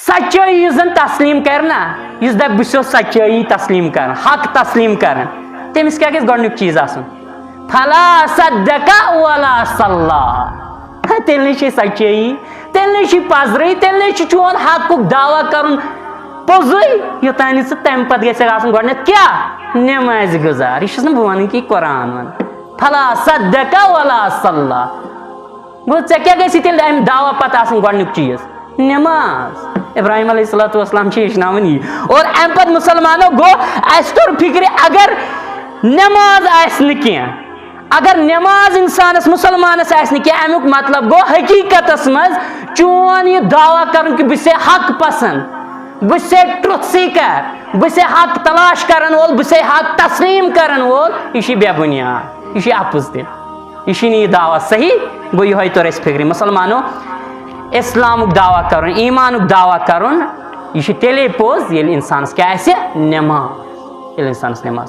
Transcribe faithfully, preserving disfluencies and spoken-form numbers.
سچٲیی یُس زن تسلیم کرِ نا، یُس دپہِ بہٕ چھُس سچٲیی تسلیم کران، حق تسلیم کران، تٔمِس کیٛاہ گژھِ گۄڈنیُک چیٖز آسُن؟ فلا صدق ولا صلی۔ تیٚلہِ نَے چھے سچٲیی، تیٚلہِ نَے چھُے پزرٕے، تیٚلہِ نَے چھُ چون حقُک دعویٰ کرُن پوٚزُے، یوٚتام نہٕ ژٕ تمہِ پتہٕ گژھِ آسُن گۄڈنٮ۪تھ کیٛاہ؟ نٮ۪مازِ گُزار۔ یہِ چھُس نہٕ بہٕ ونان کہِ یہِ قرآن ون۔ فلا صدق ولا صلی۔ گوٚو، ژےٚ کیٛاہ گژھی تیٚلہِ امہِ دعویٰ پتہٕ آسُن گۄڈنیُک چیٖز؟ نٮ۪ماز۔ ابراہیم علیہ الصلوۃ والسلام چھِ ہیٚچھناوان یی۔ اور امہِ پتہٕ مسلمانو گوٚو، اسہِ توٚر فکرِ، اگر نٮ۪ماز آسہِ نہٕ کینٛہہ، اگر نٮ۪ماز انسانس، مسلمانس آسہِ نہٕ کینٛہہ، امیُک مطلب گوٚو حقیقتس منٛز چون یہِ دعویٰ کرُن کہِ بہٕ چھُسے حق پسند، بہٕ چھُسے truth seeker، بہٕ چھُسے حق تلاش کرن وول، بہٕ چھُسے حق تسلیم کرن وول، یہِ چھُ بے بنیاد، یہِ چھُ اپُز تہِ۔ یہِ چھُنہٕ یہِ دعویٰ صحیح۔ گوٚو، یِہوٚے توٚر اَسہِ فِکرِ۔ مسلمانو، اِسلامُک دعویٰ کَرُن، ایٖمانُک دعویٰ کَرُن، یہِ چھُ تیٚلے پوٚز، ییٚلہِ اِنسانَس کیٛاہ آسہِ؟ نٮ۪ماز۔ ییٚلہِ اِنسانَس نٮ۪ماز